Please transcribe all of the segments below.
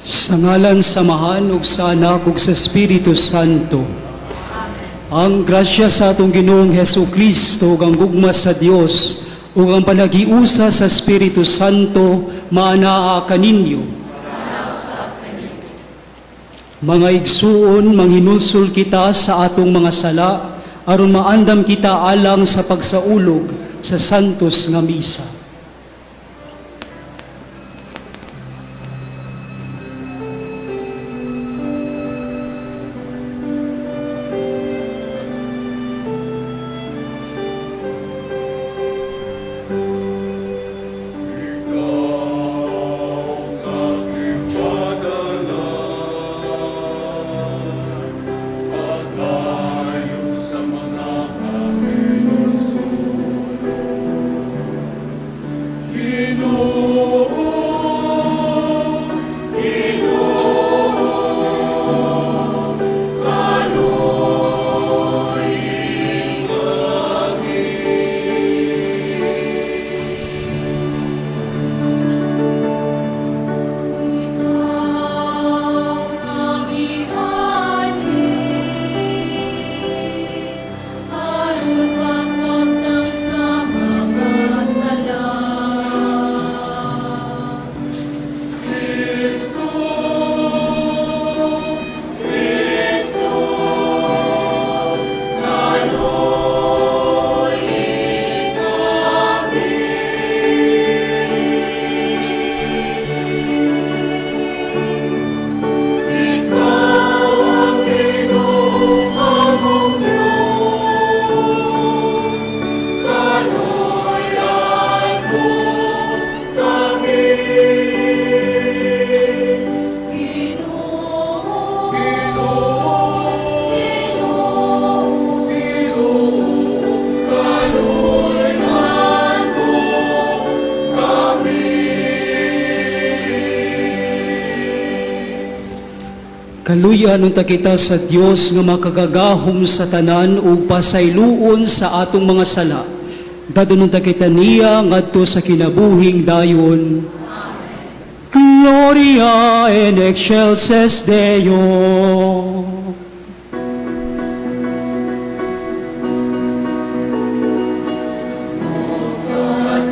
Sa ngalan sa Amahan ug sa Anak ug sa Espiritu Santo. Ang grasya sa atong Ginoong Hesus Kristo ug ang gugma sa Dios ug ang panaghiusa sa Espiritu Santo maanaa kaninyo. Mga igsuon, manghinulsol kita sa atong mga sala aron maandam kita alang sa pagsaulog sa Santos nga Misa. Paglayo sa mga kahinulsulan. Ginoo, Ginoo, kaluoyi kami. Ikaw kami aron pagwagtang sa mga sala. Kristo, Kristo, kaluoyi kami. Ikaw ang Ginoo among Diyos, kaluoyan mo kami. Ginoo, Ginoo, Ginoo, Ginoo, kaluoyan mo kami. Kaluyan unta kita sa Dios nga makagagahom sa tanan ug pasayloon sa atong mga sala. Dadon unta kita niya ngadto sa kinabuhing dayon. Gloria in excelsis Deo.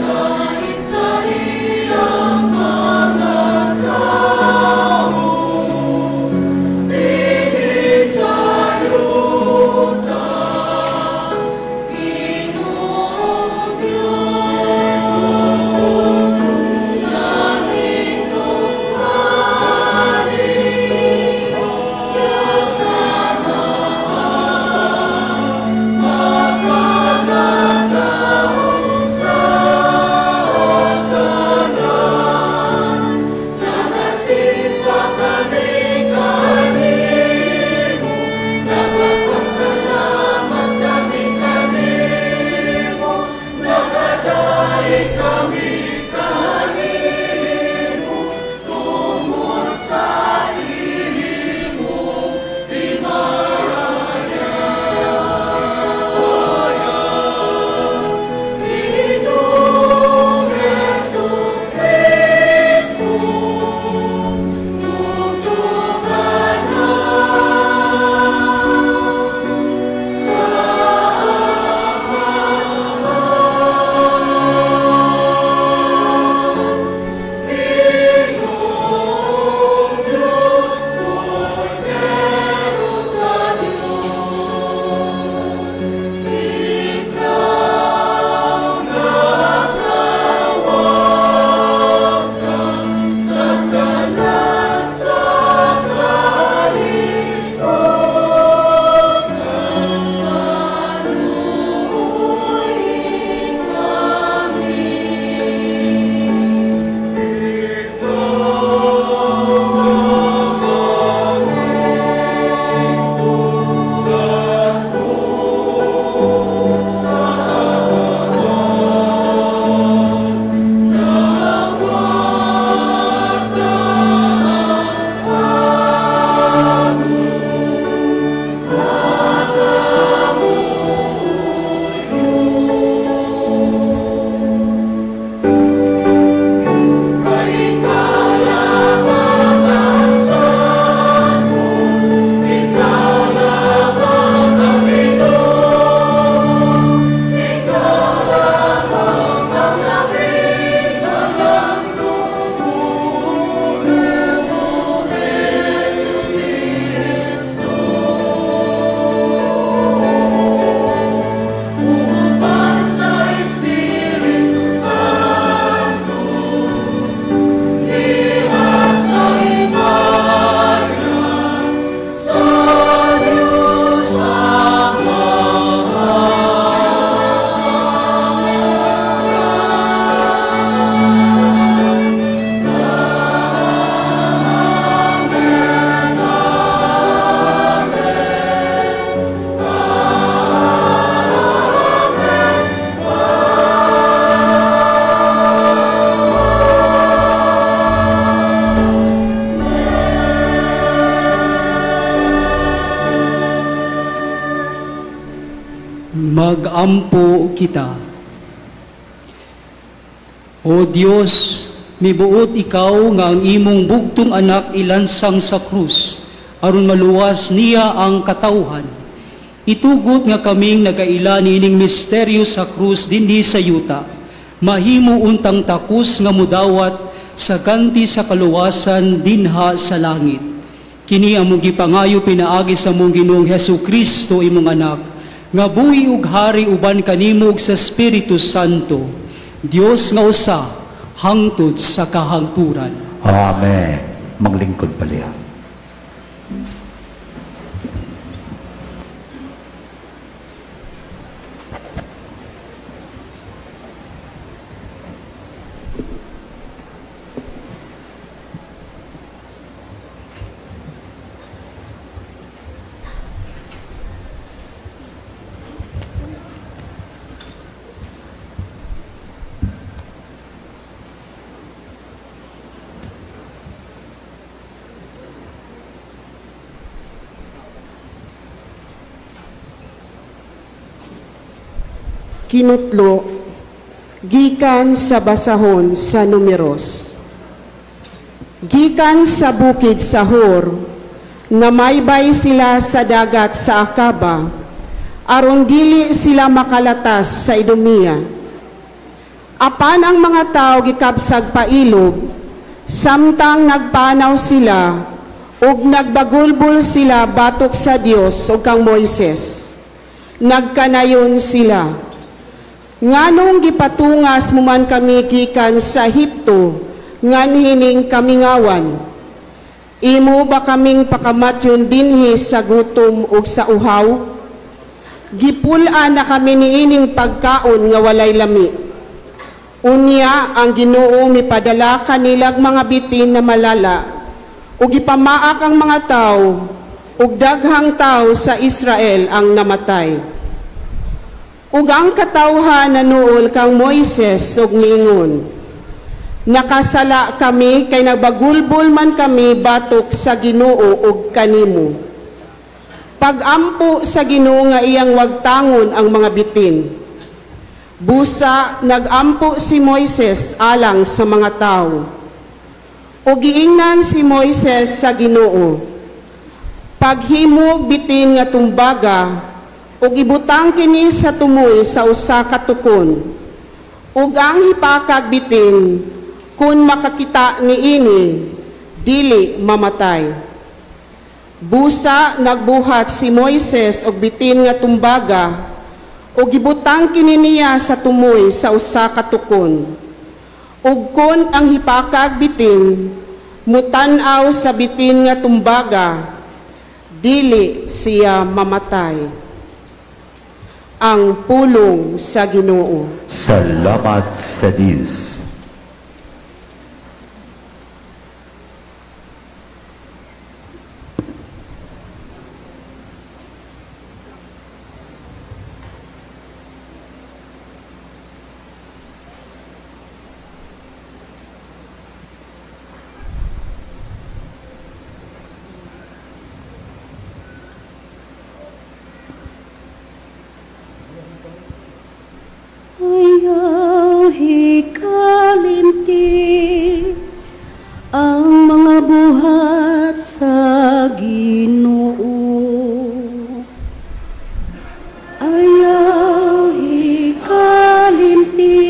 Kahit sa iyang mga tao, Dinhi sa yuta, Ginoong Diyos, langit ug hari, Diyos. Mag-ampo kita. O Dios, mibuot ikaw nga ang imong bugtong anak ilansang sa krus, aron maluwas niya ang katawhan. Itugot nga kaming nagaila niining misteryo sa krus dinhi sa yuta, mahimo untang takos nga mudawat sa ganti sa kaluwasan dinha sa langit. Kini among gipangayo pinaagi sa among Ginoong Hesus Kristo, imong anak, nga buhi ug hari uban kanimo ug sa Espiritu Santo, Dios nga usa, hangtod sa kahangturan. Amen. Maglingkod paliha. Kinutlo gikan sa basahon sa Numeros. Gikan sa bukid sa Hor, namaybay sila sa dagat sa Akaba, aron dili sila makalatas sa Idumea. Apan ang mga tao gikabsag pailob, samtang nagpanaw sila ug nagbagulbol sila batok sa Dios ug kang Moises. Nagkanayon sila, "Nganong gipatungas mo man kami gikan sa Ehipto, nganhining kamingawan? Imo ba kaming pakamatyon dinhi sa gutom ug sa uhaw? Gipul-an na kami niining pagkaon nga walay lami." Unya ang Ginoo mipadala kanilag mga bitin na malala ug gipamaak ang mga tawo, ug daghang tawo sa Israel ang namatay. Ug ang katawhan nanuol kang Moises ug miingon, "Nakasala kami kay nagbagulbol man kami batok sa Ginoo ug kanimo." Pagampo sa Ginoo nga iyang wagtangon ang mga bitin. Busa nagampo si Moises alang sa mga tawo. Ug giingnan si Moises sa Ginoo, "Paghimog bitin nga tumbaga ug ibutang kini sa tumoy sa usa ka tukon. Ug ang hipakag bitin, kun makakita niini, dili mamatay." Busa nagbuhat si Moises og bitin nga tumbaga ug gibutang kini niya sa tumoy sa usa ka tukon. Ug kon ang hipakag bitin mutan-aw sa bitin nga tumbaga, dili siya mamatay. Ang pulong sa Ginoo. Salamat sa Diyos. Ayaw hikalimti ang mga buhat sa Ginoo. Ayaw hikalimti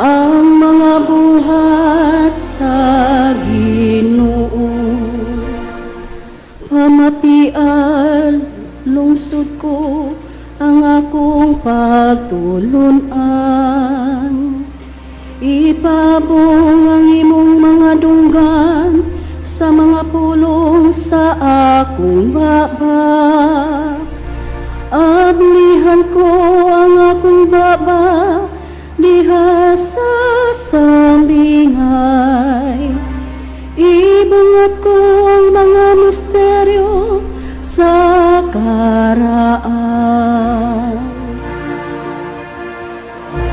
ang mga buhat sa Ginoo. Pamatian lungsod ko ang akong pagtulunan. Ipabong ang imong mga dunggan sa mga pulong sa akong baba. Ablihan ko ang akong baba diha sa sambingay. Ibungat ko ang mga misteryo sa karaan.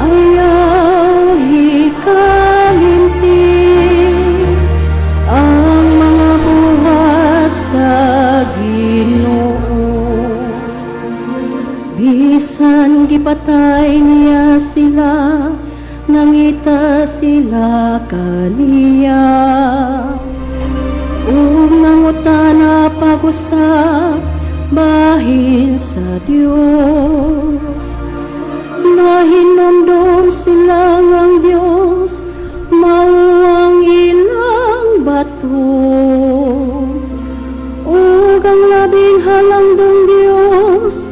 Ayaw hikalimti ang mga buhat sa Ginoo. sila kaniya ug nangutana pag-usab bahin sa Dios. Nahinumdom sila ang Dios mao ang ilang bato ug ang Labing Halangdong Dios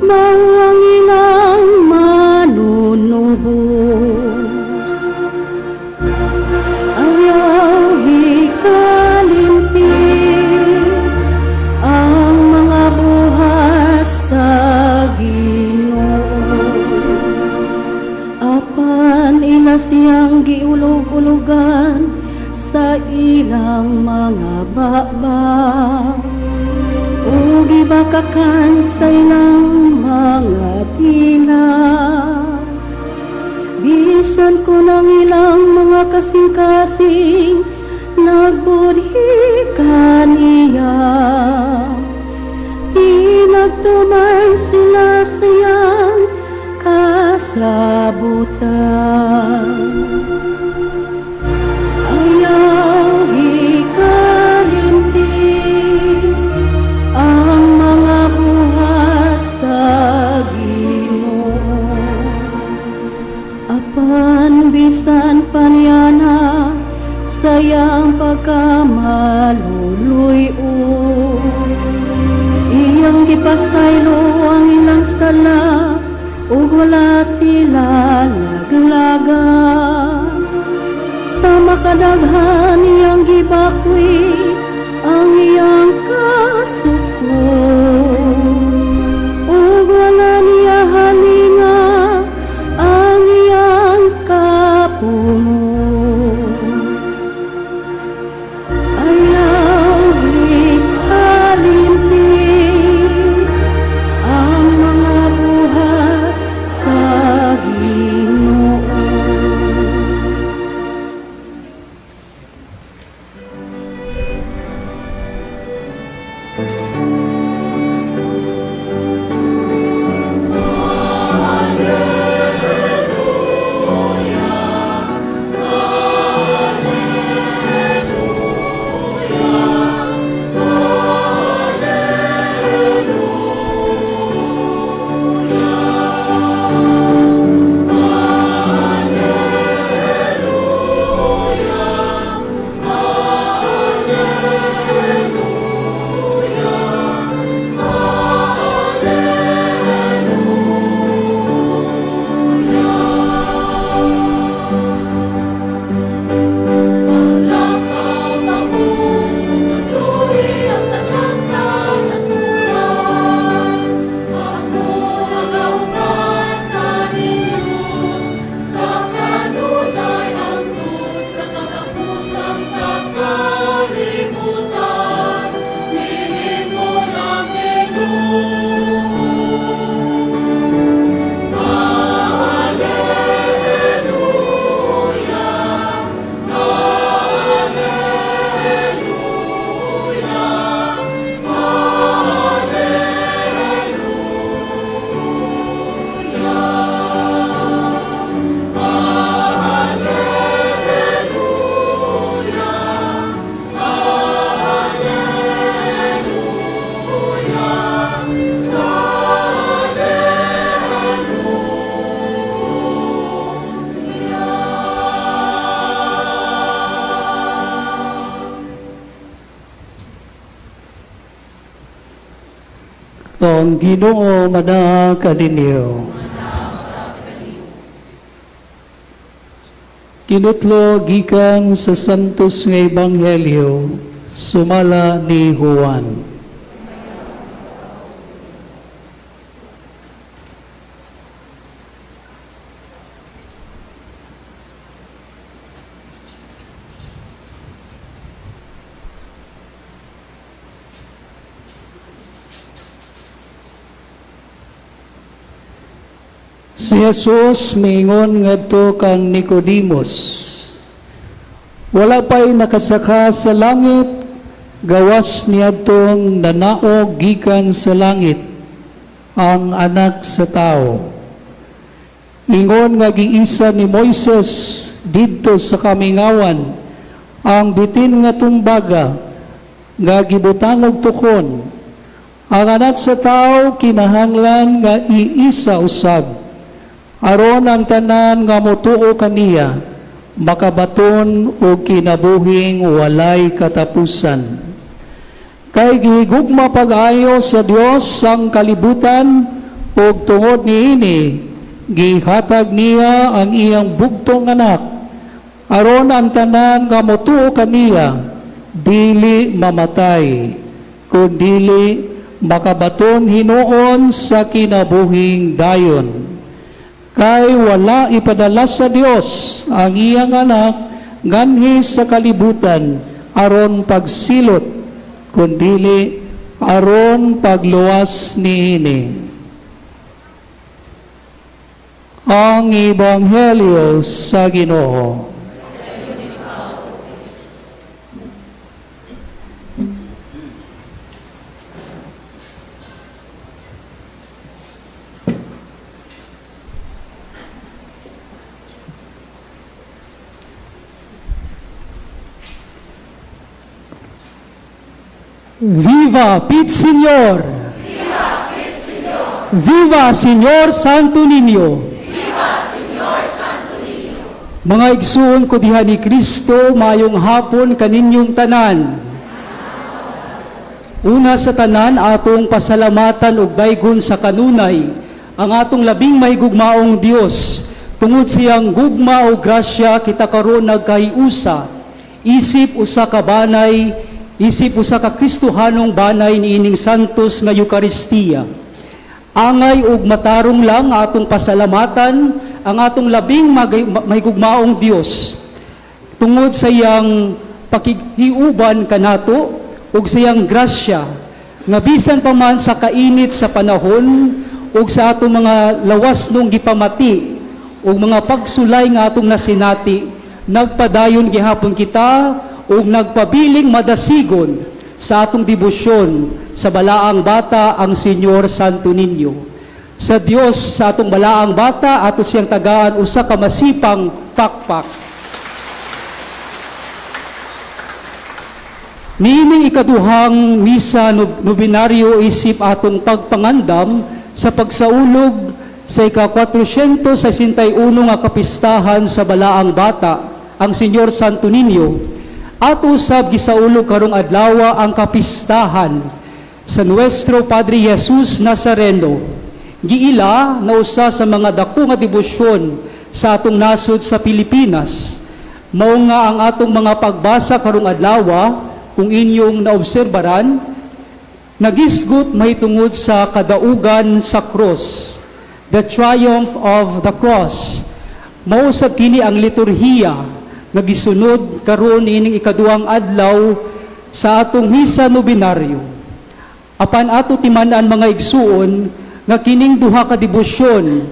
mao ang ilang manunubos. Ayaw hikalimti ang mga buhat sa Ginoo, apan ila siyang giulog-ulogan sa ilang mga baba ug gibakakan sa ilang mga dila. Bisan kon ang ilang mga kasing-kasing nagbudhi kaniya, nagtuman sila sa iyang kasabutan. Ayaw hikalimti ang mga buhat sa Ginoo, apan bisan pa niana sa iyang pagkamaluluy-on, iyang gipasaylo ang ilang sala ug wala sila laglaga. Sa makadaghan iyang gibakwi ang iyang kasuko ug wala niya halinga ang iyang kapungo. Ayaw hikalimti ang mga buhat sa Ginoo. Ang Ginoo manaa kaninyo. Kinutlo gikan sa Santos nga Ebanghelyo sumala ni Juan. Si Jesus miingon ngadto kang Nicodemus, "Wala pa'y nakasaka sa langit gawas niadtong nanaog gikan sa langit, ang Anak sa Tao. Ingon nga giisa ni Moises didto sa kamingawan ang bitin nga tumbaga nga gibutang og tukon. Ang Anak sa Tao kinahanglan nga iisa usab aron ang tanan nga motuo kaniya makabaton og kinabuhing walay katapusan. Kay gihigugma pag-ayo sa Dios ang kalibutan ug tungod niini gihatag niya ang iyang bugtong Anak aron ang tanan nga motuo kaniya dili mamatay kundili makabaton hinuon sa kinabuhing dayon. Kay wala ipadala sa Dios ang iyang Anak nganhi sa kalibutan aron pagsilot, kundili aron pagluwas niini. Ang Ebanghelyo sa Ginoo. Viva Pit Señor! Viva Señor Santo Niño! Mga igsuon ko diha ni Kristo, mayong hapon kaninyong tanan. Una sa tanan, atong pasalamatan og daygon sa kanunay ang atong labing mahigugmaong Dios. Tungod siyang gugma o grasya, kita karon nagkahiusa isip usa ka banay, isip usa ka Kristohanong banay niining santos nga Eukaristiya. Angay og matarong lang atong pasalamatan ang atong labing mahigugmaong Dios tungod sa iyang pakighiuban kanato ug sa iyang grasya nga bisan pa man sa kainit sa panahon ug sa atong mga lawas nung gipamati ug mga pagsulay nga atong nasinati, nagpadayon gihapon kita ug nagpabiling madasigon sa atong debosyon sa Balaang Bata ang Señor Santo Niño. Sa Dios sa atong Balaang Bata, ato siyang tagaan usa ka masipang pakpak. Niining ikaduhang misa nobinaryo isip atong pagpangandam sa pagsaulog sa ika-461 nga kapistahan sa Balaang Bata, ang Señor Santo Niño. Ato usab gisaulog karong adlaw ang kapistahan sa Nuestro Padre Jesus Nazareno. Giila na usa sa mga dako nga debosyon sa atong nasod sa Pilipinas. Mao nga ang atong mga pagbasa karong adlaw, kung inyong naobserbaran, nagisgot mahitungod sa kadaugan sa cross, the triumph of the cross. Mao usab kini ang liturhiya nga gisunod karon ining ikaduhang adlaw sa atong misa nobinaryo. Apan ato timan-an, mga igsuon, nga kining duha ka debosyon,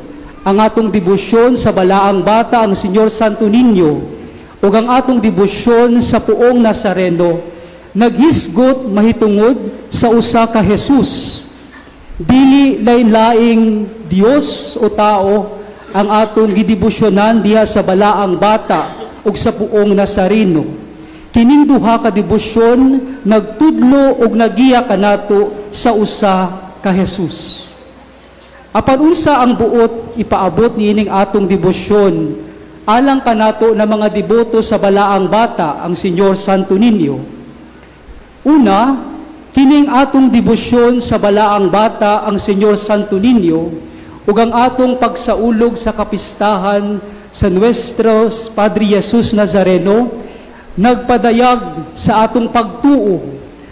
ang atong debosyon sa Balaang Bata ang Señor Santo Niño ug ang atong debosyon sa Puong Nazareno, naghisgot mahitungod sa usa ka Jesus. Dili lain-laing Dios o tao ang atong gidebosyonan diha sa Balaang Bata ug sa Puong Nazareno. Kining duha ka debosyon nagtudlo ug nagiya kanato sa usa ka Jesus. Apan unsa ang buot ipaabot niining atong debosyon alang kanato na mga deboto sa Balaang Bata ang Señor Santo Niño? Una, kining atong debosyon sa Balaang Bata ang Señor Santo Niño ug ang atong pagsaulog sa kapistahan sa Nuestro Padre Jesus Nazareno nagpadayag sa atong pagtuo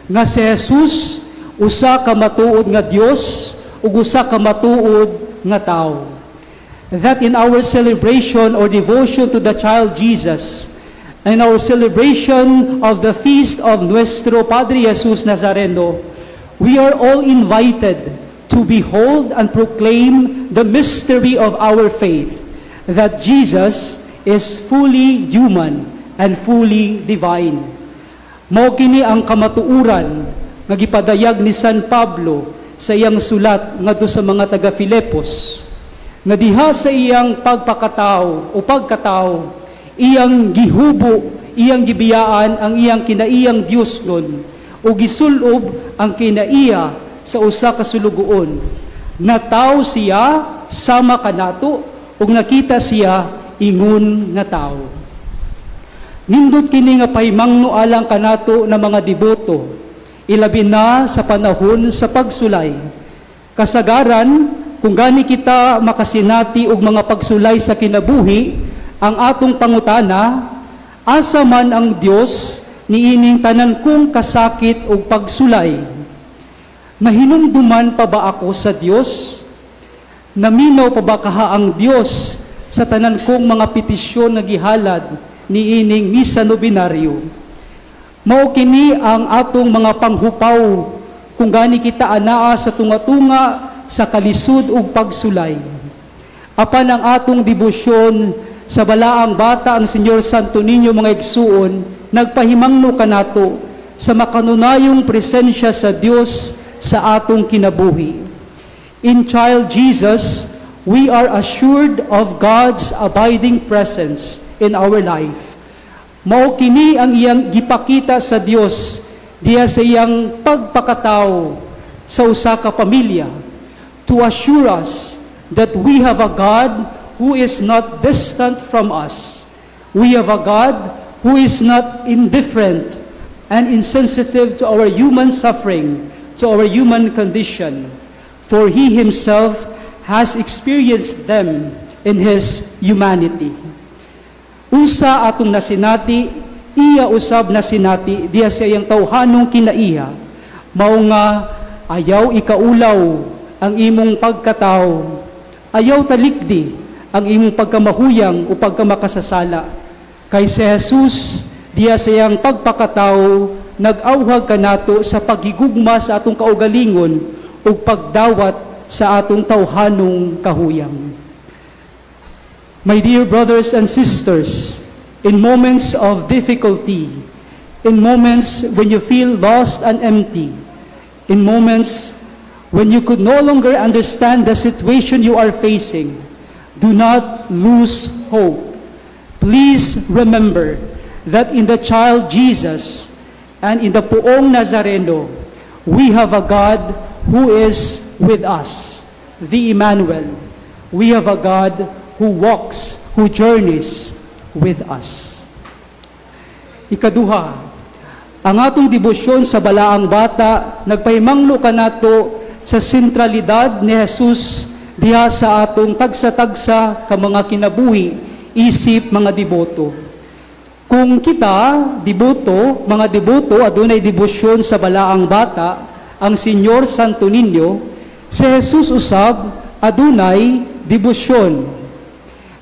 nga si Jesus usa ka matuod nga Dios ug usa ka matuod nga tawo. That in our celebration or devotion to the child Jesus, in our celebration of the feast of Nuestro Padre Jesus Nazareno, we are all invited to behold and proclaim the mystery of our faith, that Jesus is fully human and fully divine. Mao kini ang kamatuoran nga gipadayag ni San Pablo sa iyang sulat ngadto sa mga taga Filipos, nga diha sa iyang pagpakatao o pagkatao, Iyang gihubo, iyang gibiyaan ang iyang kinaiyang Diosnon ug gisulob ang kinaiya sa usa ka sulugoon. Nataw siya sama kanato ug nakita siya ingon nga tawo. Nindot kini nga pahimangno alang kanato na mga deboto, ilabi na sa panahon sa pagsulay. Kasagaran, kung gani kita makasinati og mga pagsulay sa kinabuhi, ang atong pangutana, "Asa man ang Dios niining tanan kong kasakit ug pagsulay? Nahinumduman pa ba ako sa Dios? Naminaw pa ba kaha ang Dios sa tanan kong mga petisyon nga gihalad niining misa nobenaryo?" Mao kini ang atong mga panghupaw kung gani kita anaa sa tunga-tunga sa kalisod ug pagsulay. Apan ang atong debosyon sa balaang bata ang Señor Santo Niño, mga igsuon, nagpahimangno kanato sa makanunayong presensya sa Dios sa atong kinabuhi. In child Jesus, we are assured of God's abiding presence in our life. Mao kini ang iyang gipakita sa Dios diha sa iyang pagpakatao sa usa ka pamilya to assure us that we have a God who is not distant from us. We have a God who is not indifferent and insensitive to our human suffering, to our human condition, for He Himself has experienced them in His humanity. Unsa atong nasinati, iya usab nasinati diha sa iyang tawhanong kinaiya. Mao nga ayaw ikaulaw ang imong pagkatao. Ayaw talikdi ang imong pagkamahuyang o pagkamakasasala. Kay si Jesus diha sa iyang pagpakatao nag-awhag kanato sa paghigugma sa atong kaugalingon ug pagdawat sa atong tawhanong kahuyang. My dear brothers and sisters, in moments of difficulty, in moments when you feel lost and empty, in moments when you could no longer understand the situation you are facing, do not lose hope. Please remember that in the child Jesus and in the Poong Nazareno, we have a God who is with us, the Emmanuel. We have a God who walks, who journeys with us. Ikaduha, ang atong debosyon sa balaang bata nagpahimangno kanato sa sentralidad ni Jesus diha sa atong tagsa-tagsa ka mga kinabuhi isip mga deboto. Kung kita, deboto, mga deboto, adunay debosyon sa balaang bata, ang Señor Santo Niño, si Jesus usab adunay debosyon.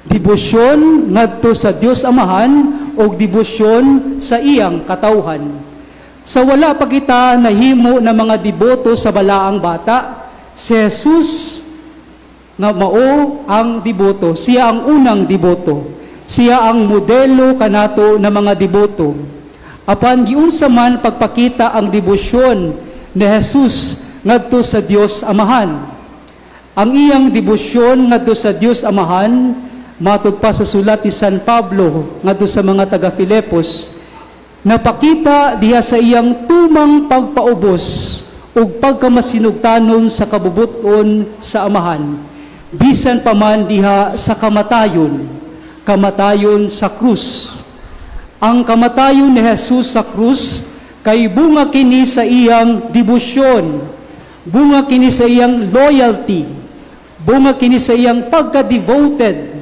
Debosyon ngadto sa Dios Amahan o debosyon sa iyang katawhan. Sa wala pa kita nahimo na mga deboto sa balaang bata, si Jesus nga mao ang deboto, siya ang unang deboto. Siya ang modelo kanato na mga deboto. Apan giunsa man pagpakita ang debosyon ni Jesus ngadto sa Dios Amahan? Ang iyang debosyon ngadto sa Dios Amahan, matud pa sa sulat ni San Pablo ngadto sa mga taga Filipos, napakita diha sa iyang tumang pagpaubos ug pagkamasinugtanon sa kabubut-on sa Amahan, bisan pa man diha sa kamatayon, kamatayon sa krus. Ang kamatayon ni Jesus sa krus kay bunga kini sa iyang debosyon, bunga kini sa iyang loyalty, bunga kini sa iyang pagka-devoted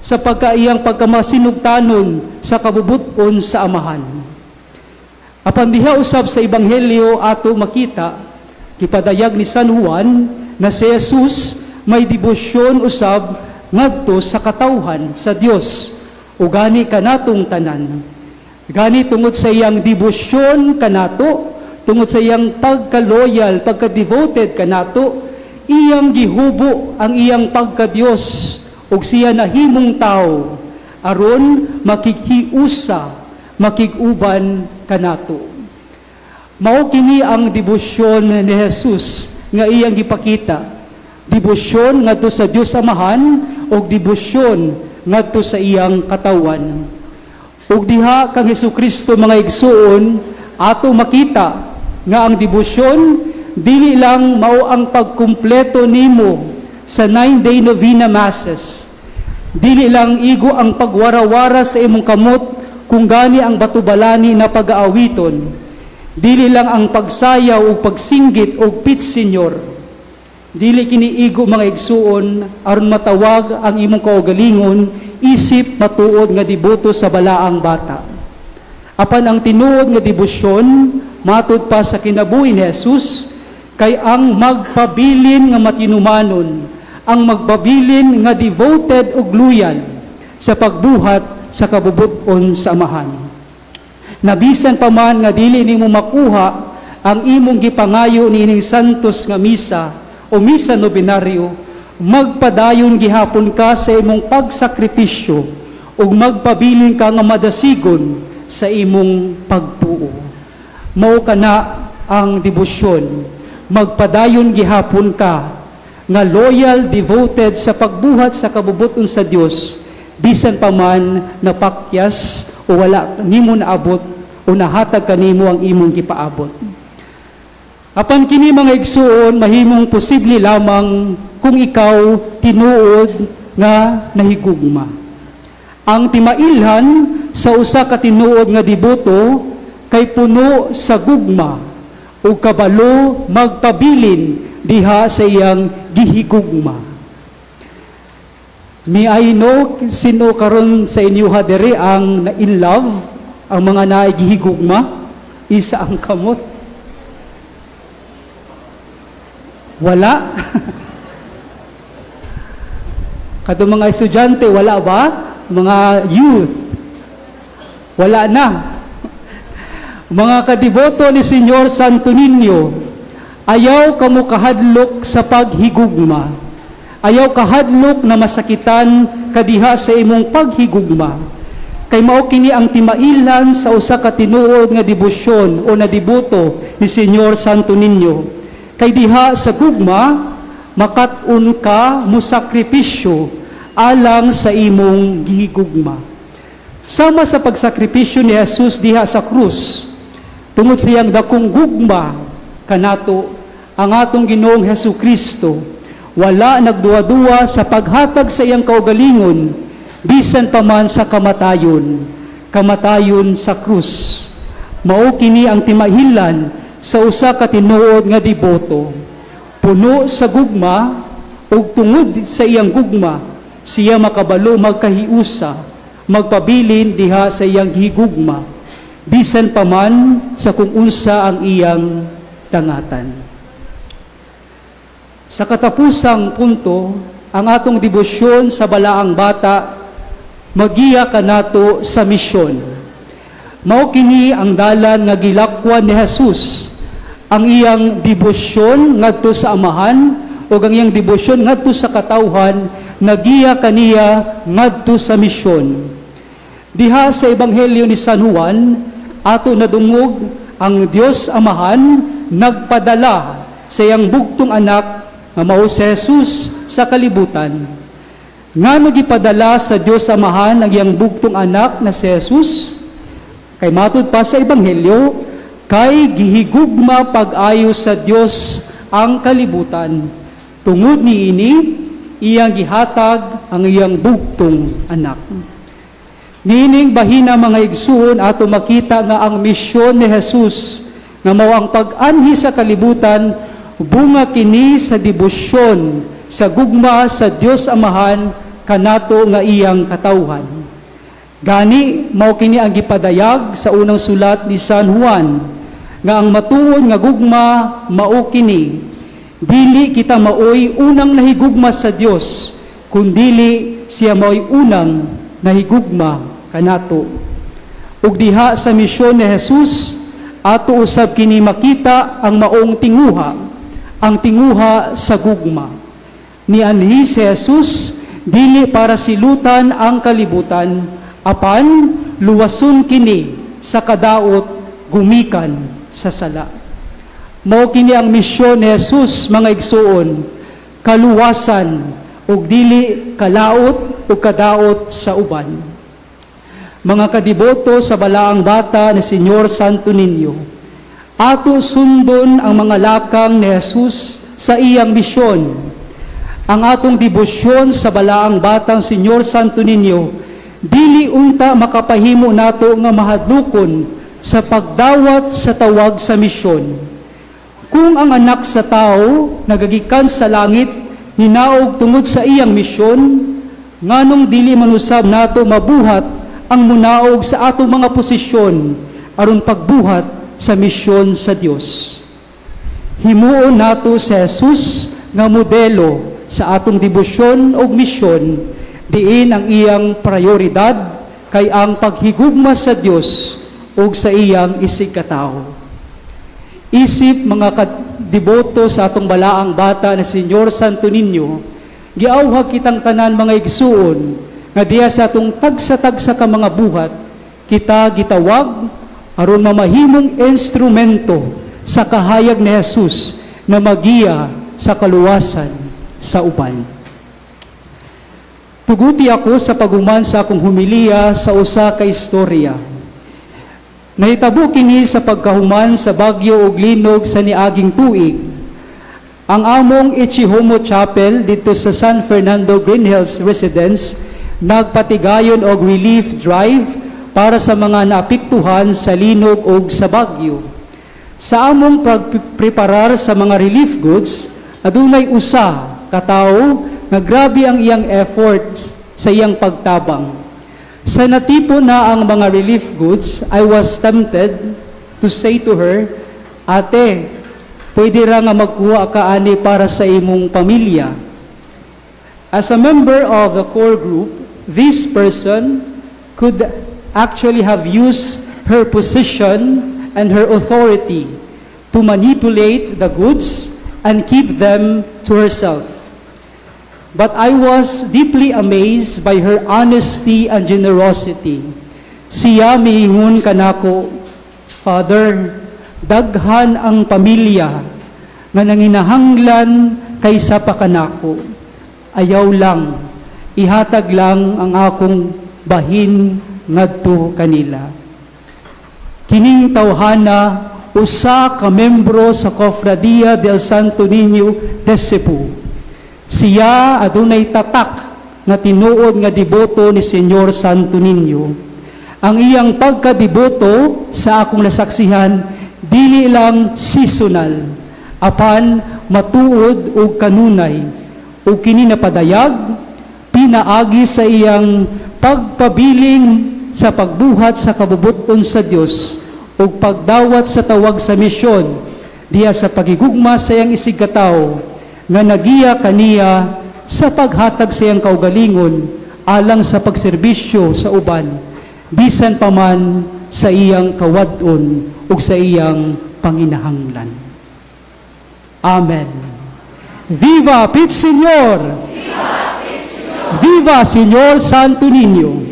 sa pagka iyang pagkamasinugtanon sa kabubut-on sa Amahan. Apan diha usab sa Ebanghelyo ato makita, gipadayag ni San Juan na si Jesus may debosyon usab ngadto sa katawhan sa Dios o gani kanatong tanan. Gani tungod sa iyang debosyon kanato, tungod sa iyang pagka-loyal, pagka-devoted kanato, iyang gihubo ang iyang pagka-Dios ug siya nahimong tao aron makighiusa, makig-uban kanato. Mao kini ang debosyon ni Jesus nga iyang gipakita. Debosyon ngadto sa Dios Amahan ug debosyon ngadto sa iyang katawan. Ug diha kang Hesukristo, mga igsuon, ato makita nga ang debosyon dili lang mao ang pagkumpleto nimo sa 9-day novena masses. Dili lang igo ang pagwarawara sa imong kamot kung gani ang batubalani na pag-aawiton. Dili lang ang pagsayaw ug pagsinggit og "Pit Señor." Dili kini igo, mga igsuon, aron matawag ang imong kaugalingon isip matuod nga deboto sa balaang bata. Apan ang tinuod nga debosyon, matud pa sa kinabuhi ni Jesus, kay ang magpabilin nga matinumanon, ang magpabilin nga devoted ug loyal sa pagbuhat sa kabubut-on sa Amahan. Nabisan pa man nga dili nimo makuha ang imong gipangayo niining santos nga misa o misa nobenaryo, magpadayon gihapon ka sa imong pagsakripisyo ug magpabilin ka nga madasigon sa imong pagtuo. Mao kana ang debosyon. Magpadayon gihapon ka nga loyal, devoted sa pagbuhat sa kabubut-on sa Dios bisan pa man napakyas o wala nimo naabot o nahatag kanimo ang imong gipaabot. Apan kini, mga igsuon, mahimong posible lamang kung ikaw tinuod nga nahigugma. Ang timailhan sa usa ka tinuod nga deboto kay puno sa gugma ug kabalo magpabilin diha sa iyang gihigugma. May I know sino karon sa inyo ha diri ang na in love, ang mga naigihigugma? Isa ang kamot. Wala. Kato mga estudyante, wala ba? Mga youth. Wala na. Mga kadiboto ni Señor Santo Niño, ayaw kamo kahadlok sa paghigugma. Ayaw kahadlok na masakitan kadiha sa imong paghigugma. Kay mao kini ang timailan sa usa ka tinuod nga debosyon o na deboto ni Señor Santo Niño. Kay diha sa gugma, makat-on ka musakripisyo alang sa imong gihigugma. Sama sa pagsakripisyo ni Jesus diha sa krus, tungod sa iyang dakong gugma kanato, ang atong Ginoong Hesus Kristo wala nagduwa-duwa sa paghatag sa iyang kaugalingon bisan pa man sa kamatayon, kamatayon sa krus. Mao kini ang timahilan sa usa ka tinuod nga deboto. Puno sa gugma, ug tungod sa iyang gugma, siya makabalo magkahiusa, magpabilin diha sa iyang gihigugma, bisan pa man sa kung unsa ang iyang dangatan. Sa katapusang punto, ang atong debosyon sa balaang bata magiya kanato sa misyon. Mao kini ang dalan nga gilakwan ni Jesus ang iyang debosyon ngadto sa Amahan o ang iyang debosyon ngadto sa katawhan, nagiya kaniya ngadto sa misyon. Diha sa Ebanghelyo ni San Juan, ato nadungog ang Dios Amahan nagpadala sa iyang bugtong anak nga mao si Jesus sa kalibutan. Ngano gipadala sa Dios Amahan ang iyang bugtong anak na si Jesus? Kay matud pa sa Ebanghelyo, kay gihigugma pag-ayo sa Dios ang kalibutan. Tungod niini, iyang gihatag ang iyang bugtong anak. Niining bahina, mga igsuon, ato makita nga ang misyon ni Jesus nga mao ang pag-anhi sa kalibutan, bunga kini sa debosyon sa gugma sa Dios Amahan kanato nga iyang katawhan. Gani mao kini ang gipadayag sa unang sulat ni San Juan nga ang matuod nga gugma mao kini: dili kita maoy unang nahigugma sa Dios, kundili siya maoy unang nahigugma kanato. Ug diha sa misyon ni Jesus, ato usab kini makita ang maong tinguha, ang tinguha sa gugma. Nianhi si Jesus dili para silutan ang kalibutan, apan luwason kini sa kadaot gumikan sa sala. Mao kini ang misyon ni Jesus, mga igsuon, kaluwasan ug dili kalaot ug kadaot sa uban. Mga kadiboto sa Balaang Bata ni Señor Santo Niño, ato sundon ang mga lakang ni Jesus sa iyang misyon. Ang atong debosyon sa Balaang Batang Señor Santo Niño, dili unta makapahimo nato nga mahadlukon sa pagdawat sa tawag sa misyon. Kung ang Anak sa Tao nagagikan sa langit ninaog tungod sa iyang misyon, nganong dili man usab nato mabuhat ang munaog sa atong mga posisyon aron pagbuhat sa misyon sa Dios? Himuon nato si Jesus nga modelo sa atong debosyon ug misyon, diin ang iyang prioridad kay ang paghigugma sa Dios ug sa iyang isigkatawo. Isip mga deboto sa atong Balaang Bata na Señor Santo Niño, giawhag kitang tanan, mga igsuon, nga diya sa atong tagsa-tagsa ka mga buhat, kita gitawag aron mamahimong instrumento sa kahayag ni Jesus na magiya sa kaluwasan sa uban. Tuguti ako sa paghuman sa akong humiliya sa usa ka istorya. Nahitabo kini sa pagkahuman sa bagyo ug linog sa niaging tuig. Ang among Ecce Homo Chapel didto sa San Fernando Green Hills Residence nagpatigayon og relief drive para sa mga naapektuhan sa linog ug sa bagyo. Sa among pagpreparar sa mga relief goods, adunay usa ka tawo nga grabe ang iyang efforts sa iyang pagtabang. Sa natipon na ang mga relief goods, I was tempted to say to her, "Ate, pwede ra nga magkuha ka ani para sa imong pamilya." As a member of the core group, this person could actually have used her position and her authority to manipulate the goods and keep them to herself. But I was deeply amazed by her honesty and generosity. Siya miingon kanako, "Father, daghan ang pamilya nga nanginahanglan kaysa pa kanako. Ayaw lang, ihatag lang ang akong bahin ngadto kanila." Kining tawhana, usa ka membro sa Cofradia del Santo Niño de Cebu. Siya adunay tatak nga tinuod nga deboto ni Señor Santo Niño. Ang iyang pagkadeboto sa akong nasaksihan, dili lang seasonal, apan matuod ug kanunay, ug kini napadayag pinaagi sa iyang pagpabiling sa pagbuhat sa kabubut-on sa Dios ug pagdawat sa tawag sa misyon diha sa pagigugma sa iyang isigkatawo nga nagiya kaniya sa paghatag sa iyang kaugalingon alang sa pagserbisyo sa uban, bisan pa man sa iyang kawad-on ug sa iyang panginahanglan. Amen. Viva Pit Señor! Viva Señor Santo Niño!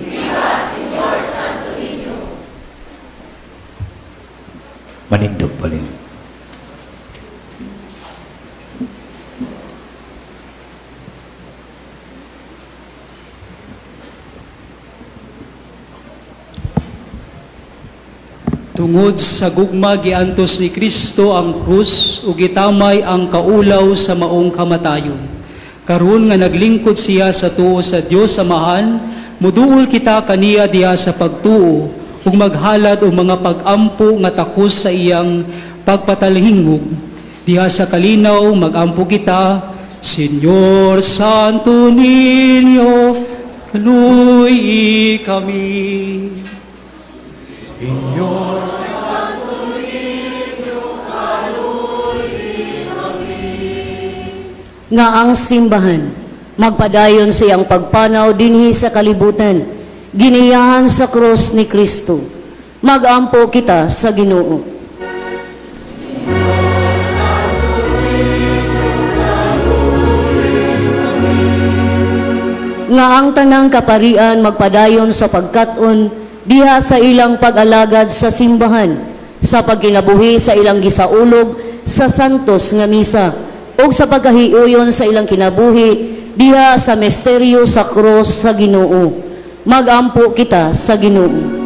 Manindog bali. Tungod sa gugma, giantos ni Kristo ang krus ug gitamay ang kaulaw sa maong kamatayon. Karon nga naglingkod siya sa tuo sa Dios Amahan, muduol kita kaniya diha sa pagtuo ug maghalad og mga pag-ampo nga takos sa iyang pagpatalhingog. Diha sa kalinaw magampo kita: Señor Santo Niño, kaluy-i kami. Señor. Nga ang simbahan magpadayon sa iyang pagpanaw dinhi sa kalibutan, giniyahan sa krus ni Kristo. Magampo kita sa Ginoo. Nga ang tanang kaparian magpadayon sa pagkat-on diha sa ilang pag-alagad sa simbahan, sa pagkinabuhi sa ilang gisaulog sa santos nga misa ug sa pagkahiuyon sa ilang kinabuhi diha sa misteryo sa krus sa Ginoo. Magampo kita sa Ginoo.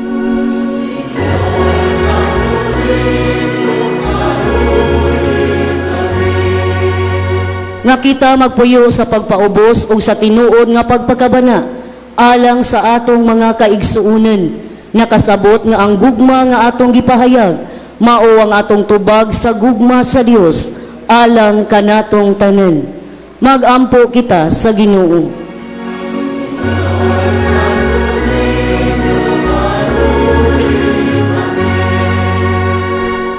Nga kita magpuyo sa pagpaubos ug sa tinuod nga pagpakabana alang sa atong mga kaigsuonan, nakasabot nga ang gugma nga atong gipahayag mao ang atong tubag sa gugma sa Dios alang kanatong tanan. Magampo kita sa Ginoo.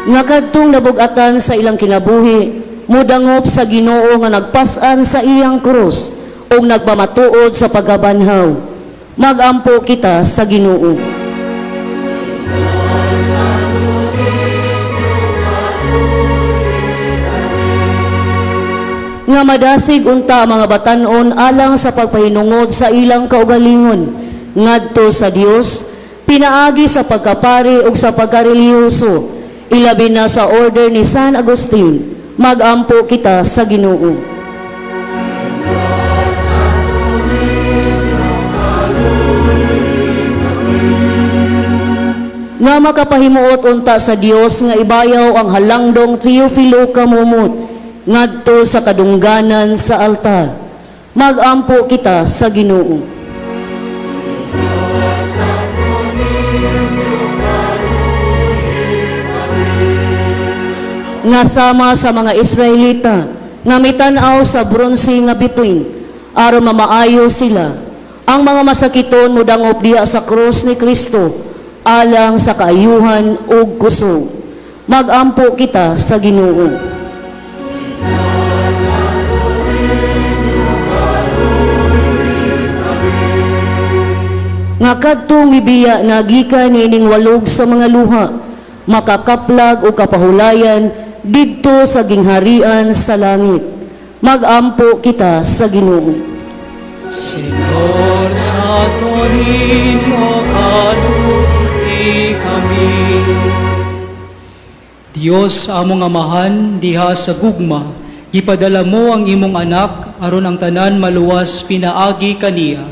Nga kadtong nabug-atan sa ilang kinabuhi mudangop sa Ginoo nga nagpas-an sa iyang krus ug nagpamatuod sa pagkabanhaw. Magampo kita sa Ginoo. Nga madasig unta ang mga batan-on alang sa pagpahinungod sa ilang kaugalingon ngadto sa Dios pinaagi sa pagkapari ug sa pagkarelihiyoso, ilabi na sa order ni San Agustin. Magampo kita sa Ginoo. Nga makapahimuot unta sa Dios nga ibayaw ang halangdong Teofilo Camomot ngadto sa kadungganan sa altar. Magampo kita sa Ginoo. Nga sama sa mga Israelita nga mitan-aw sa bronse nga bituin aron mamaayo sila, ang mga masakiton modangop diha sa krus ni Kristo alang sa kaayuhan ug kusog. Magampo kita sa Ginoo. Nga kadtong mibiya na gikan niining walog sa mga luha, makakaplag o kapahulayan didto sa gingharian sa langit. Magampo kita sa Ginoo. Señor, Santo Niño, kaluoyi kami. Dios among Amahan, diha sa gugma, gipadala mo ang imong anak aron ang tanan maluwas pinaagi kaniya.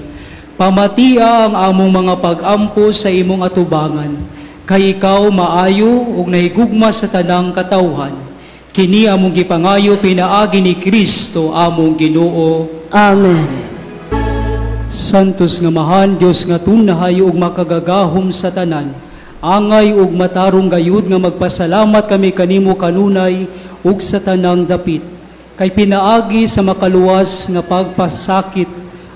Pamatia ang among mga pag-ampo sa imong atubangan, kay ikaw maayo ug nahigugma sa tanang katawhan. Kini among gipangayo pinaagi ni Kristo among Ginoo. Amen. Santos nga Amahan, Dios nga tunhay ug makagagahom sa tanan, angay ug matarong gayud nga magpasalamat kami kanimo kanunay ug sa tanang dapit. Kay pinaagi sa makaluwas nga pagpasakit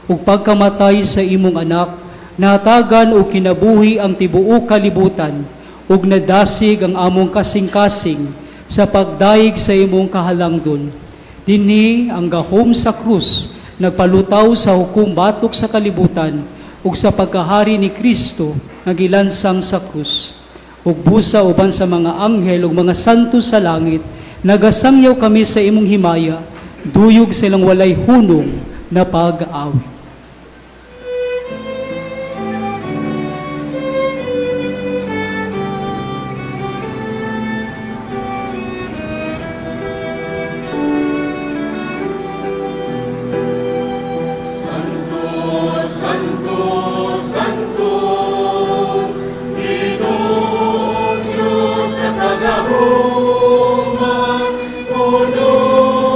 ug pagkamatay sa imong anak, nahatagan og kinabuhi ang tibuok kalibutan ug nadasig ang among kasing-kasing sa pagdayeg sa imong kahalangdon. Dinhi ang gahom sa krus nagpalutaw sa hukom batok sa kalibutan ug sa pagkahari ni Kristo nga gilansang sa krus. Ug busa uban sa mga anghel ug mga santo sa langit, nagasangyaw kami sa imong himaya, duyog silang walay hunong na pag-awit. Santo, Santo, Santo, Ginoong Diyos sa kagahuman, puno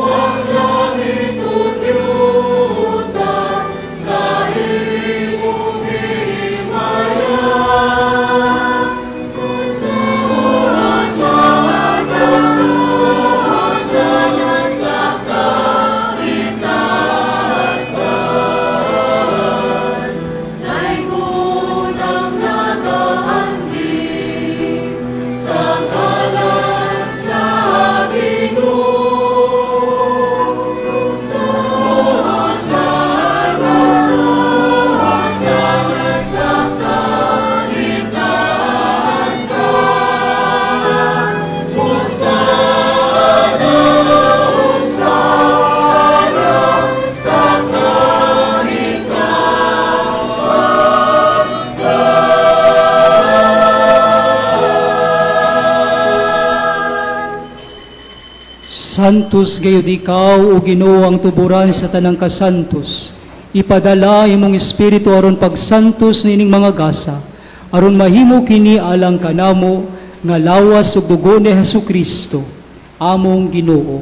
ang langit ug yuta sa imong himaya. Hosana, Hosana sa kaitaasan. Laygon ang nagaandi sa ngalan sa Ginoo. Hosana, Hosana sa kaitaasan. Hosana, Hosana sa kaitaasan. Santos gayud ikaw, o Ginoo, ang tuburan sa tanang kasantos. Ipadala imong Espiritu aron pagsantos niining mga gasa, aron mahimo kini alang kanamo nga lawas ug dugo ni Hesus Kristo, among Ginoo.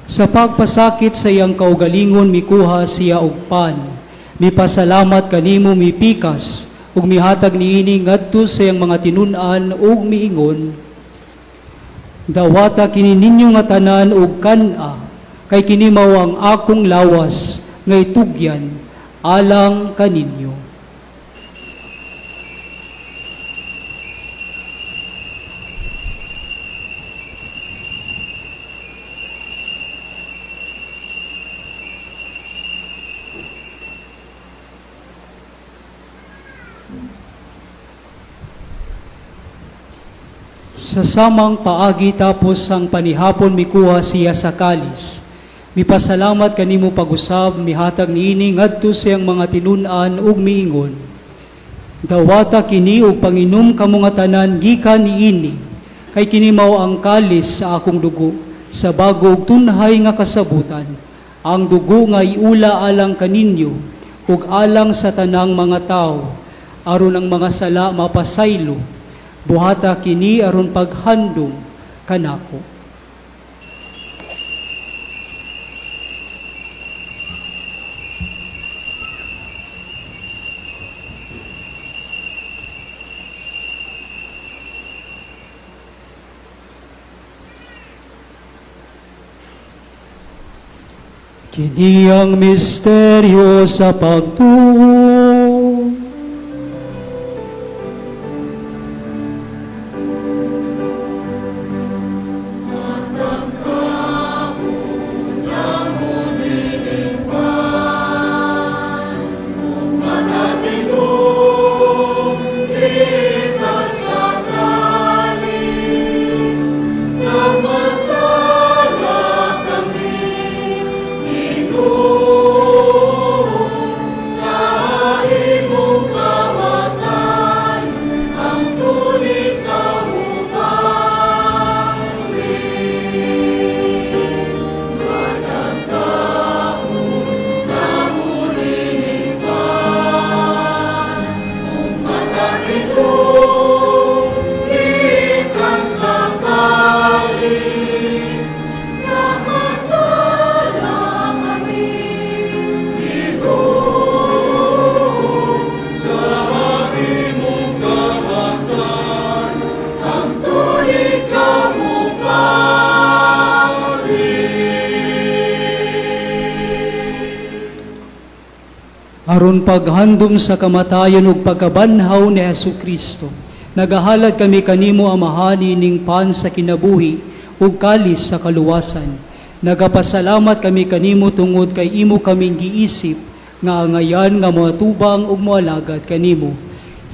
Sa pagpasakit sa iyang kaugalingon mikuha siya og pan, mipasalamat kanimo, mipikas ug mihatag niini ngadto sa iyang mga tinun-an ug miingon, "Dawata kini ninyo nga tanan ug kan-a, kay kini mao ang akong lawas nga itugyan alang kaninyo." Sa samang paagi, tapos ang panihapon, mikuha siya sa kalis. Mipasalamat kanimo pag-usab, mihatag niini ngadto sa iyang mga tinun-an ug miingon, "Dawata kini ug panginom kamo nga tanan gikan niini, kay kini mao ang kalis sa akong dugo sa bago ug tunhay nga kasabutan, ang dugo nga iula alang kaninyo ug alang sa tanang mga tawo aron ang mga sala mapasaylo. Buhata kini aron paghandom kanako." Kini ang misteryo sa pagtuo. Aron paghandom sa kamatayon ug pagkabanhaw ni Hesus Kristo, nagahalad kami kanimo, Amahan, ining pan sa kinabuhi ug kalis sa kaluwasan. Nagapasalamat kami kanimo tungod kay imo kaming giisip nga angayan nga moatubang ug moalagad kanimo.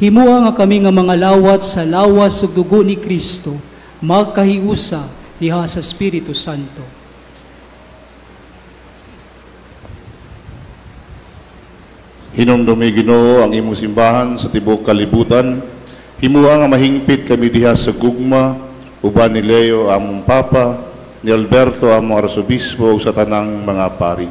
Himoa nga kami nga mga lawat sa lawas ug dugo ni Kristo magkahiusa diha sa Espiritu Santo. Hinumdumi, Ginoo, ang imong simbahan sa tibuok kalibutan. Himua nga mahingpit kami diha sa gugma uban ni Leo among Papa, ni Alberto among Arsobispo ug sa tanang mga pari.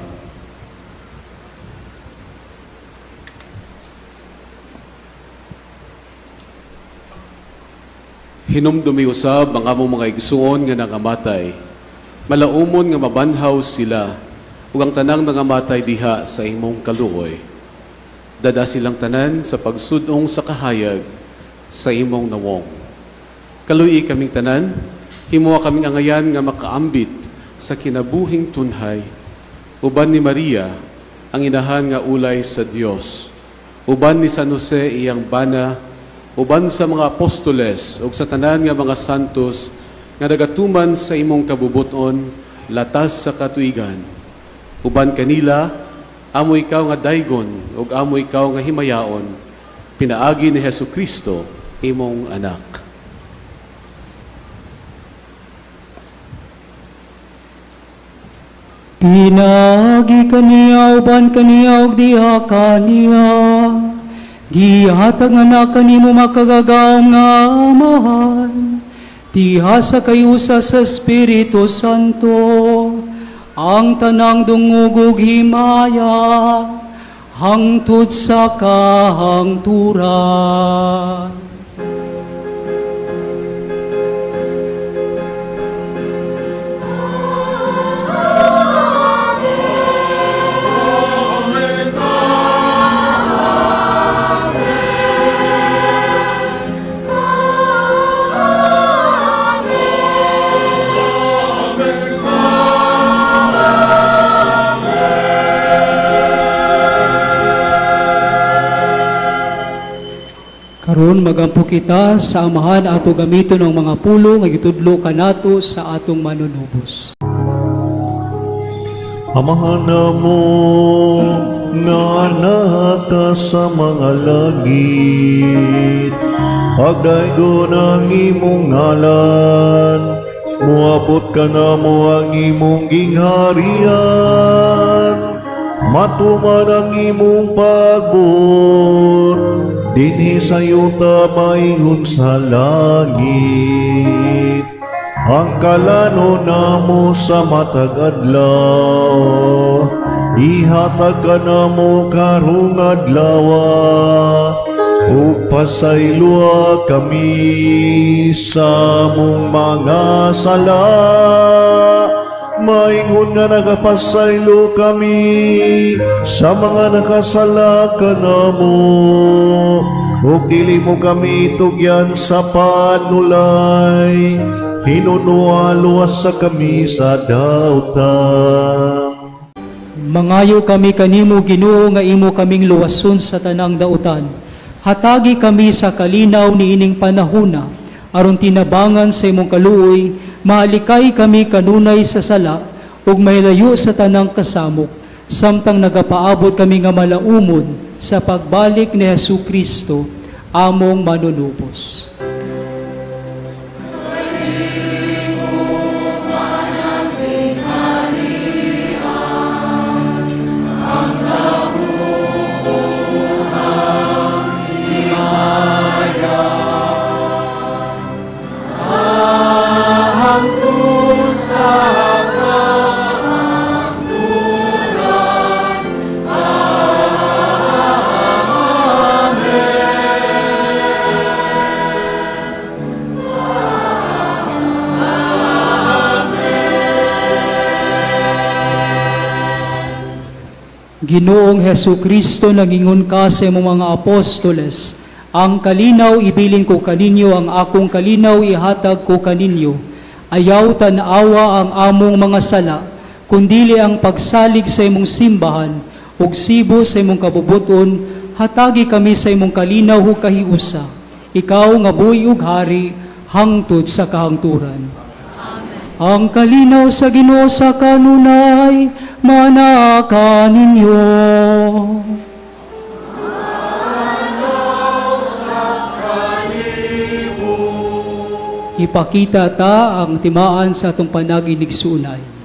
Hinumdumi usab ang among mga igsuon nga nangamatay. Malaumon nga mabanhaw sila ug ang tanang nangamatay diha sa imong kaluoy. Dad-a silang tanan sa pagsud-ong sa kahayag sa imong nawong. Kaluy-i kaming tanan, himoa kaming angayan nga makaambit sa kinabuhing tunhay uban ni Maria, ang inahan nga ulay sa Dios, uban ni San Jose iyang bana, uban sa mga apostoles ug sa tanan nga mga santos nga nagatuman sa imong kabubuton latas sa katuigan. Uban kanila, amo ikaw nga daygon ug amo ikaw nga himayaon, pinaagi ni Hesus Kristo, imong anak. Pinaagi kaniya, uban kaniya, ug diha kaniya, gihatag nga na kanimo makagagahom nga Amahan, diha sa kahiusa sa Espiritu Santo, ang tanang dungog ug himaya, hangtod sa kahangturan. Karon magampo kita sa Amahan, ato gamiton ang mga pulong nga gitudlo kanato sa atong manunubos. Amahan namo nga naa ka sa mga langit, pagdaygon ang imong ngalan, muabot kanamo ang imong gingharian, matuman ang imong pagbuot, dinhi sa yuta maingon sa langit. Ang kalanon namo sa matag adlaw, ihatag kanamo karong adlaw, ug pasayloa kami sa among mga sala, maingon nga nagapasaylo kami sa mga nakasala kanamo, ug dili mo kami tugyan sa panulay, hinunoa luwasa kami sa dautan. Mangayo kami kanimo, Ginoo, nga imo kaming luwason sa tanang dautan. Hatagi kami sa kalinaw niining panahuna aron tinabangan sa imong kaluoy, mahalikay kami kanunay sa sala ug mahilayo sa tanang kasamok samtang nagapaabot kami nga malaumon sa pagbalik ni Hesus Kristo among manunubos. Ginoong Hesu Kristo, nangingon ka sa imong mga apostoles, "Ang kalinaw ibilin ko kaninyo, ang akong kalinaw ihatag ko kaninyo." Ayaw tan-awa ang among mga sala, kundili ang pagsalig sa imong simbahan, ug sibo sa imong kabubuton, hatagi kami sa imong kalinaw ug kahiusa. Ikaw nga buhi ug hari hangtod sa kahangturan. Ang kalinaw sa Ginoo sa kanunay manaa kaninyo. Ipakita ta ang timaan sa atong panag-inigsuonay.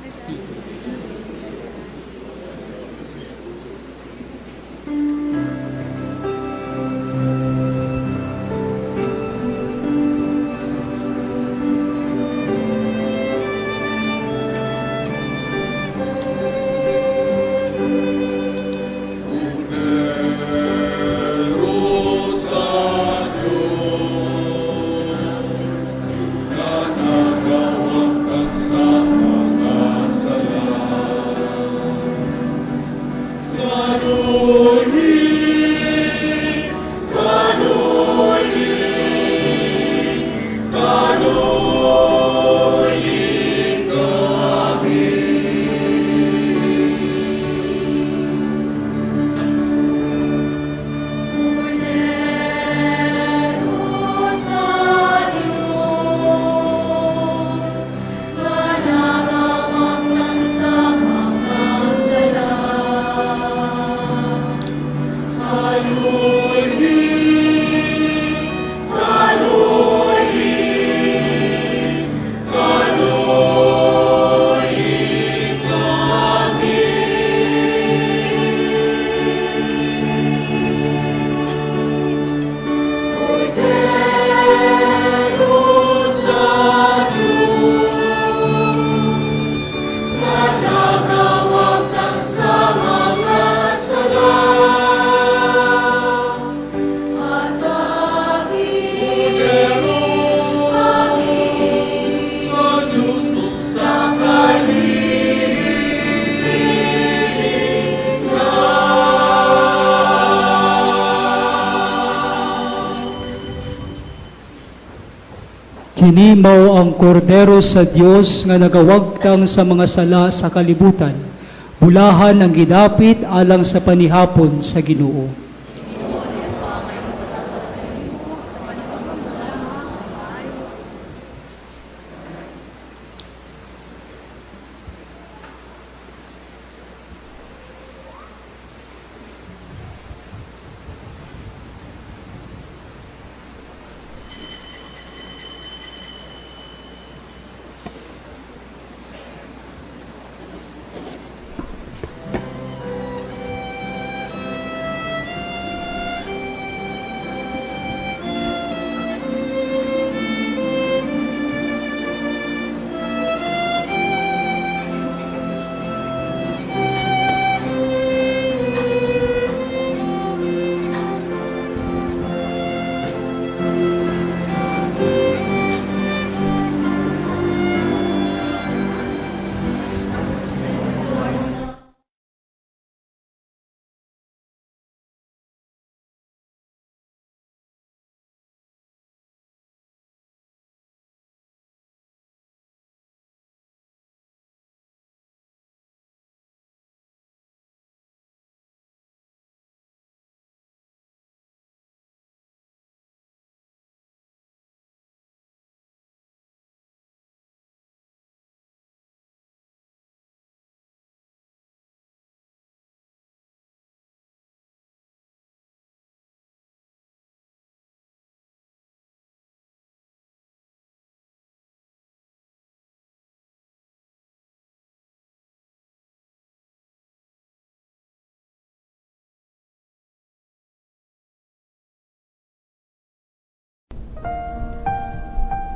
Sa Diyos, na nagawangkat sa mga Kini mao ang kordero sa Dios nga nagawagtang sa mga sala sa kalibutan. Bulahan ang gidapit alang sa panihapon sa Ginoo.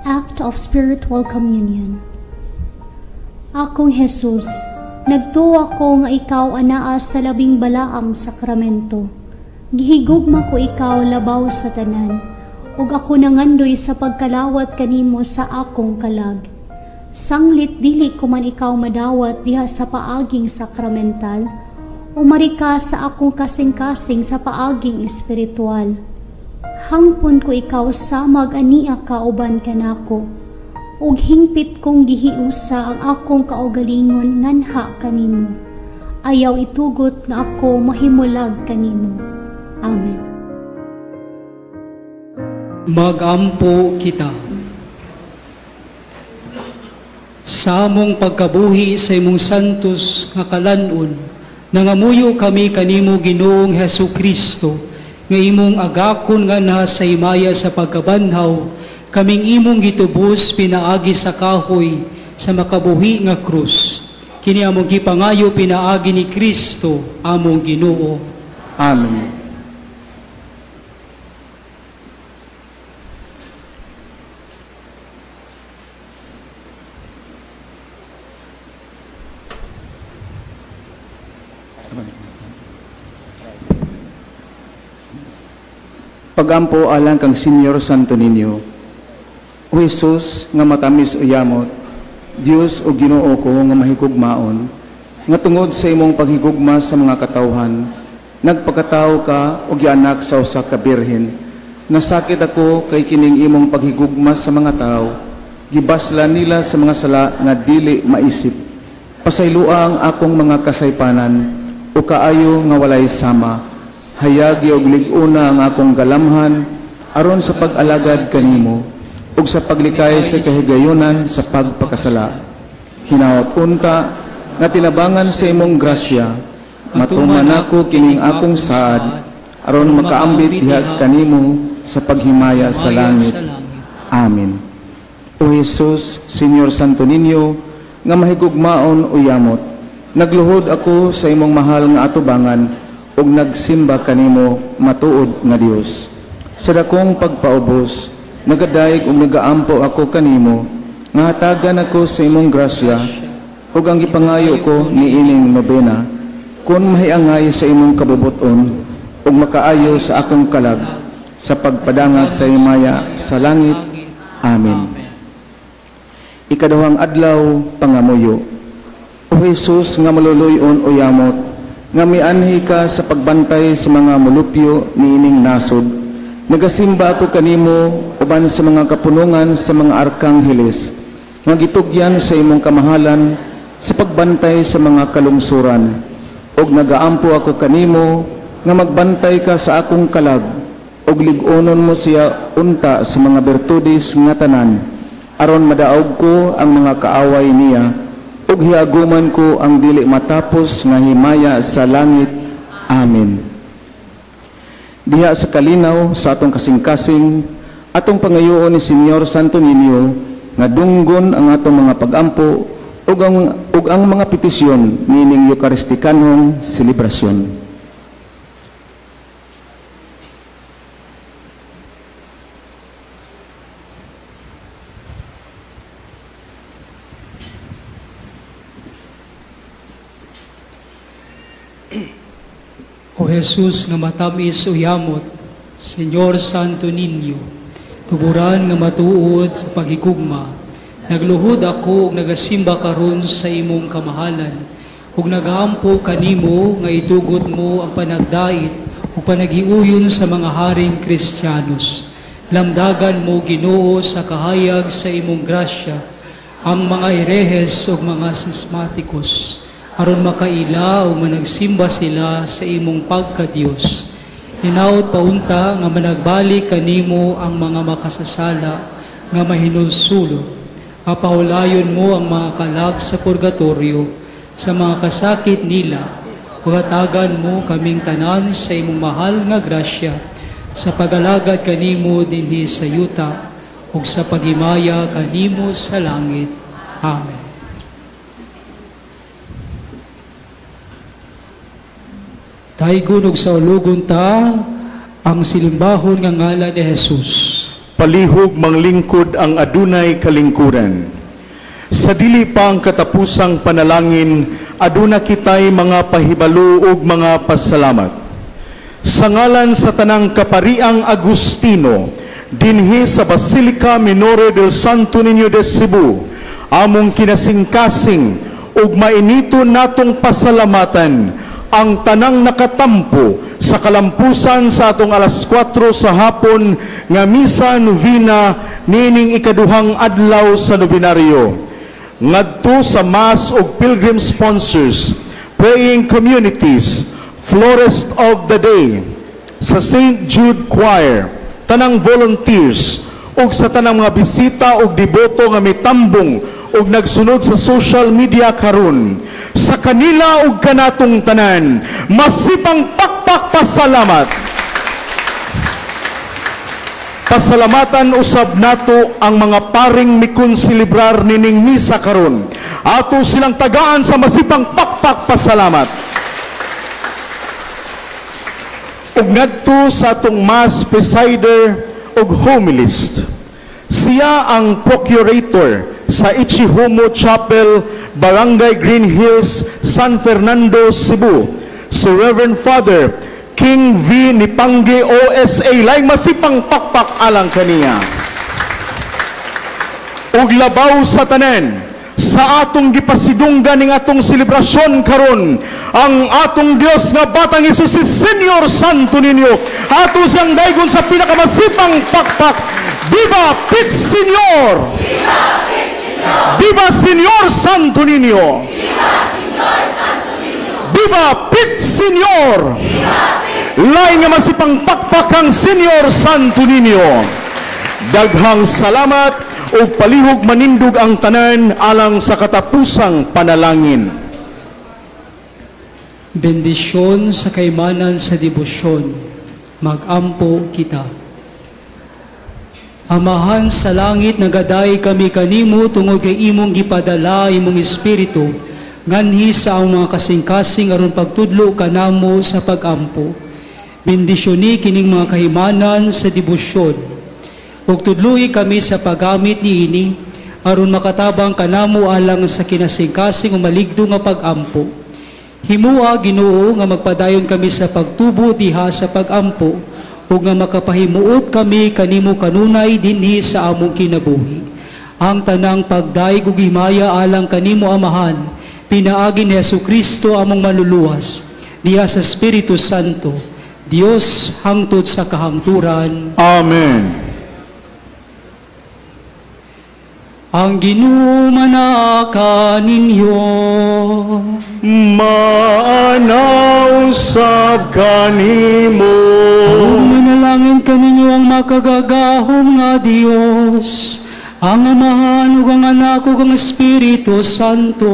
Act of Spiritual Communion. Akong Jesus, nagtuo ko nga ikaw anaa sa labing balaang sakramento. Gihigugma ko ikaw labaw sa tanan, ug ako nangandoy sa pagkalawat kanimo sa akong kalag. Sanglit dili ko man ikaw madawat diha sa paaging sakramental, umari ka sa akong kasing-kasing sa paaging espiritual. Hangpon ko ikaw samag ania ka uban kanako, ug hingpit kong gihiusa ang akong kaugalingon nganha kanimo. Ayaw itugot nga ako mahimulag kanimo. Amen. Magampo kita. Sa among pagkabuhi sa imong santos nga kalan-on, nangamuyo kami kanimo, Ginoong Hesu Kristo, nga imong agakon nganha sa himaya sa pagkabanhaw, kaming imong gitubos pinaagi sa kahoy sa makabuhi nga krus. Kini among gipangayo pinaagi ni Kristo among Ginoo. Amen. Pagampo alang kang Senyor Santo Niño. O Jesus nga matamis o yamot, Dios o Ginoo ko nga mahigugmaon, nga tungod sa imong paghigugma sa mga katawhan, nagpakatawo ka og gianak sa usa ka birhen. Nasakit ako kay kining imong paghigugma sa mga tawo, gibasla nila sa mga sala nga dili maisip. Pasayloa ang akong mga kasaypanan o kaayo nga walay sama. Hayagi og lig-una ang akong galamhan aron sa pag-alagad kanimo ug sa paglikay sa kahigayunan sa pagpakasala. Hinaot unta nga tinabangan sa imong grasya, matuman nako kining akong saad aron makaambit diha kanimo sa paghimaya sa langit. Amen. O Jesus, Senyor Santo Niño, nga mahigugmaon o yamot, nagluhod ako sa imong mahal nga atubangan ug nagsimba kanimo matuod nga Dios. Sa dakong pagpaubos, nagadayeg ug nagaampo ako kanimo, nga hatagan ako sa imong grasya ug ang gipangayo ko niining nobena, kun mahiangay sa imong kabubut-on ug makaayo sa akong kalag sa pagpadangat sa himaya sa langit. Amen. Ikaduhang adlaw, pangamuyo. O Jesus nga maluluyon o yamot, nga mianhi ka sa pagbantay sa mga mulupyo niining nasod, Nagasimba ako kanimo uban sa mga kapunungan sa mga arkangheles nga gitugyan sa imong kamahalan sa pagbantay sa mga kalungsuran. Ug nagaampo ako kanimo nga magbantay ka sa akong kalag ug lig-onon mo siya unta sa mga bertudes nga tanan aron madaog ko ang mga kaaway niya ug hiaguman ko ang dili matapos nga himaya sa langit. Amen. Diha sa kalinaw sa atong kasing-kasing, atong pangayoon ni Senyor Santo Niño nga dunggon ang atong mga pagampo ug ang mga petisyon niining Eukaristikanhong selebrasyon. O Jesus nga matamis o yamot, Señor Santo Niño, tuburan nga matuod sa paghigugma, nagluhod ako ug nagasimba karon sa imong kamahalan, ug nagaampo kanimo nga itugot mo ang panagdait ug panaghiuyon sa mga haring Kristiyanos. Lamdagan mo, Ginoo, sa kahayag sa imong grasya ang mga erehes ug mga sismatikos aron makaila ug managsimba sila sa imong pagka-Dios. Hinaot paunta nga managbalik kanimo ang mga makasasala nga mahinulsulot. Mapahulayon mo ang mga kalag sa purgatorio sa mga kasakit nila. Hatagan mo kaming tanan sa imong mahal nga grasya sa pagalagad kanimo dinhi sa yuta ug sa paghimaya kanimo sa langit. Amen. Daygon ug saulugon ta ang silimbahon nga ngalan ni Jesus. Palihog manglingkod ang adunay kalingkuran. Sa dili pa ang katapusang panalangin, aduna kitay mga pahibalo ug mga pasalamat. Sa ngalan sa tanang kapariang Agustino, dinhi sa Basilica Minore del Santo Niño de Cebu, among kinasingkasing ug mainito natong pasalamatan ang tanang nakatampo sa kalampusan sa atong alas 4 sa hapon nga misa novena niining ikaduhang adlaw sa nobenaryo. Ngadto sa mass ug pilgrim sponsors, praying communities, Florist of the Day, sa St. Jude Choir, tanang volunteers, ug sa tanang mga bisita ug deboto nga mitambong ug nagsunod sa social media karon. Sa kanila ug kanatong tanan, masipang pakpak pasalamat. Pasalamatan usab nato ang mga paring mikonselebrar nining misa karon. Ato silang tagaan sa masipang pakpak pasalamat. Ug ngadto sa atong mass presider ug homilist. Siya ang procurator sa Ichihomo Chapel, Barangay Green Hills, San Fernando, Cebu. Si Reverend Father King V. Nipangge OSA, laing masipang pakpak alang kaniya. Ug labaw sa tanan, sa atong gipasidunggan ning atong selebrasyon karon, ang atong Dios nga batang Hesus si Senyor Santo Niño. Ato siyang daygon sa pinakamasipang pakpak. Viva Pit Señor! Viva Señor Santo Niño! Viva Pit Señor! Lain nga masipang pakpak ang Senyor Santo Niño. Daghang salamat ug palihog manindog ang tanan alang sa katapusang panalangin. Bendisyon sa kaymanan sa debosyon. Magampo kita. Amahan sa langit, nagaday kami kanimo tungod kay imong gipadala imong espiritu nganhi sa among mga kasing-kasing aron pagtudlo kanamo sa pagampo. Bendisyoni kining mga kahimanan sa debosyon. Ug tudloi kami sa paggamit niini aron makatabang kanamo alang sa kinasingkasing o maligdo nga pagampo. Himua, Ginoo, nga magpadayon kami sa pagtubo diha sa pagampo ug nga makapahimuot kami kanimo kanunay dinhi sa among kinabuhi. Ang tanang pagdayeg ug himaya alang kanimo, Amahan, pinaagi ni Hesus Kristo among manluluwas, diha sa Espiritu Santo, Dios hangtod sa kahangturan. Amen. Ang Ginoo manaa kaninyo. Maana usab kanimo. Manalangin kaninyo ang makagagahom nga Dios, ang Amahan ug ang Anak ug ang Espiritu Santo.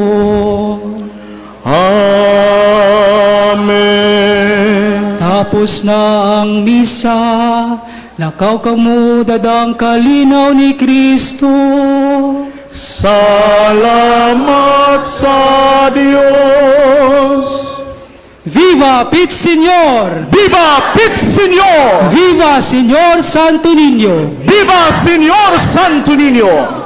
Amen. Tapos na ang misa, lakaw kamo dada ang kalinaw ni Kristo. Salamat sa Dios. Viva Pit Señor! Viva Pit Señor! Viva Señor Santo Niño! Viva Señor Santo Niño!